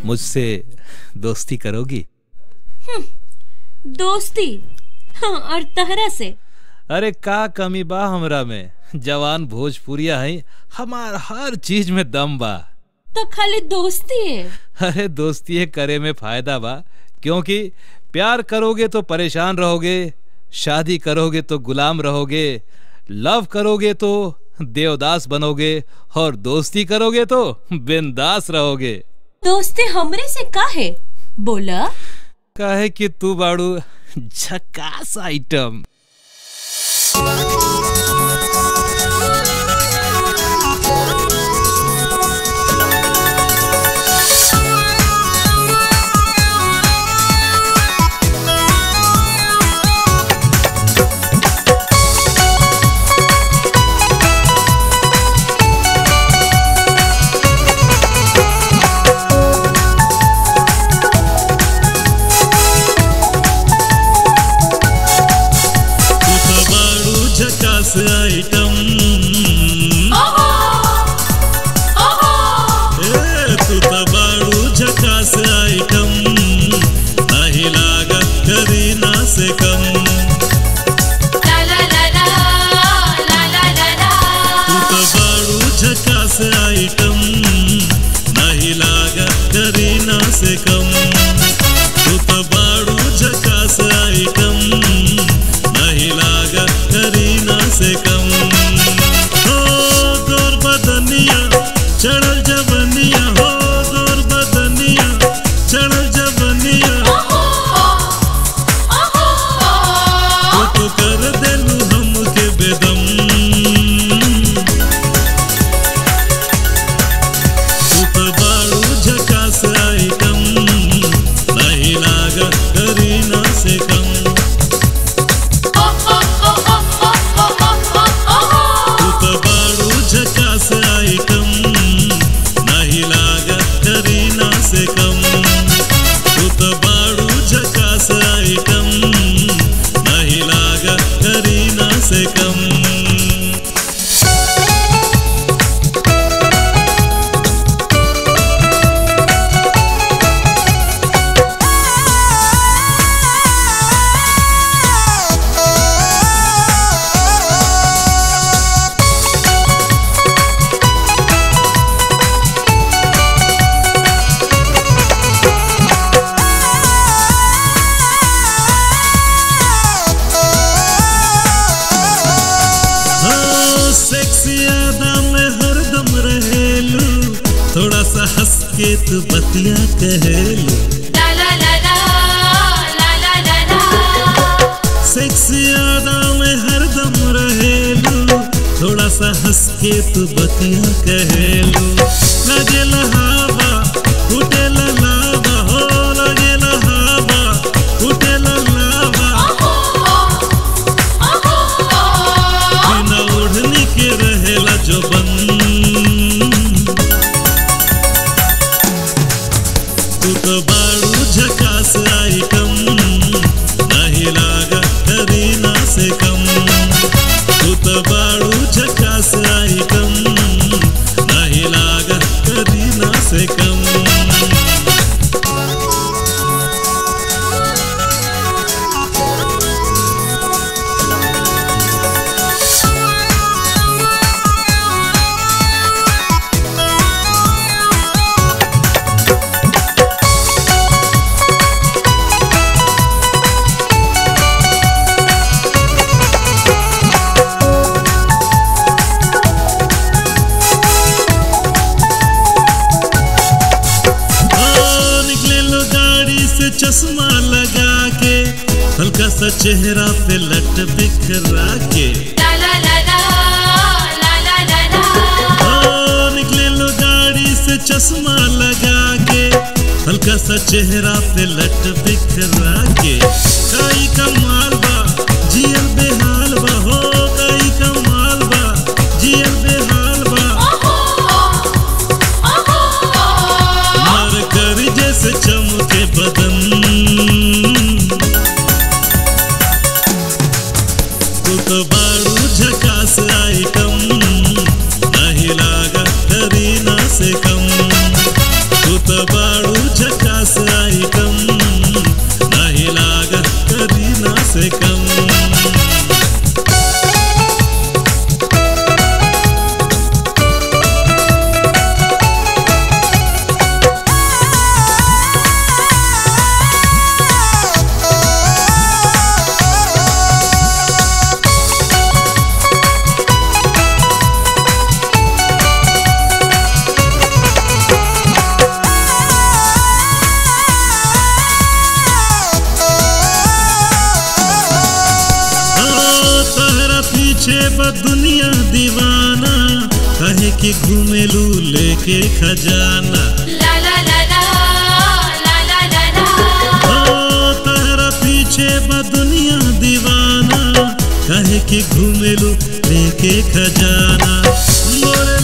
मुझसे दोस्ती करोगी? दोस्ती? हाँ, और तहरा से? अरे का कमी बा हमरा में, जवान भोजपुरिया है, हमार हर चीज में दम बा। तो खाली दोस्ती है? अरे दोस्ती करे में फायदा बा, क्योंकि प्यार करोगे तो परेशान रहोगे, शादी करोगे तो गुलाम रहोगे, लव करोगे तो देवदास बनोगे और दोस्ती करोगे तो बिंदास रहोगे। दोस्ती हमरे से का है बोला? काहे कि तू बाड़ू झकास आइटम। आइटम ए तू तो बाड़ू झकास आइटम, नहीं लागत करीना से कम। ला ला ला ला ला ला ला ला। तू तो बाड़ू झकास आइटम, नहीं लागत करीना से कम। तू तो बाड़ू झकास आइटम, नहीं लागत करीना से कम। हो गोर बदनिया चढ़ल जवनिया, हो गोर बदनिया चढ़ल जवनिया, तू तो कर देलू हमके बेदम। तू तो बाड़ू झकास आइटम, नहीं लागत करीना से कम। झकास आइटम, नहीं लागत करीना से कम। तू तो बाड़ू झकास आइटम, नहीं लागत करीना से कम। थोड़ा सा हंस के तू बतिया कहेलू, ला ला ला ला ला ला ला ला। सेक्सी अदा में हरदम रहेलू, थोड़ा सा हंस के तू बतिया कहेलू। लगेला हवा उठेला लावा, हो लगेला हवा उठेला लावा, बिना ओढ़नी के रहेला जो बन। तू तो बाड़ू झकास आइटम, नहीं लागत करीना से कम। तू तो बाड़ू झकास आइटम, नहीं लागत करीना से कम। चश्मा लगा के हल्का सा चेहरा पे लट बिखरा के, ला ला ला ला ला ला ला ला। ओ निकले लो गाड़ी से चश्मा लगा के हल्का सा चेहरा पे लट बिखरा के। काई कमाल बा जियल बेहाल बा, हो काई कमाल बा जियल बेहाल बा, मर कर जैसे चमके बदन। तू तो बाड़ू झकास आइटम, नहीं लागत करीना से कम। तू तो बाड़ू बा दुनिया दीवाना, काहे कि घूमेलू लेके खजाना। ला ला ला ला ला ला ला ला। ओ तहरा पीछे बा दुनिया दीवाना, काहे कि घूमेलू लेके खजाना। मोरे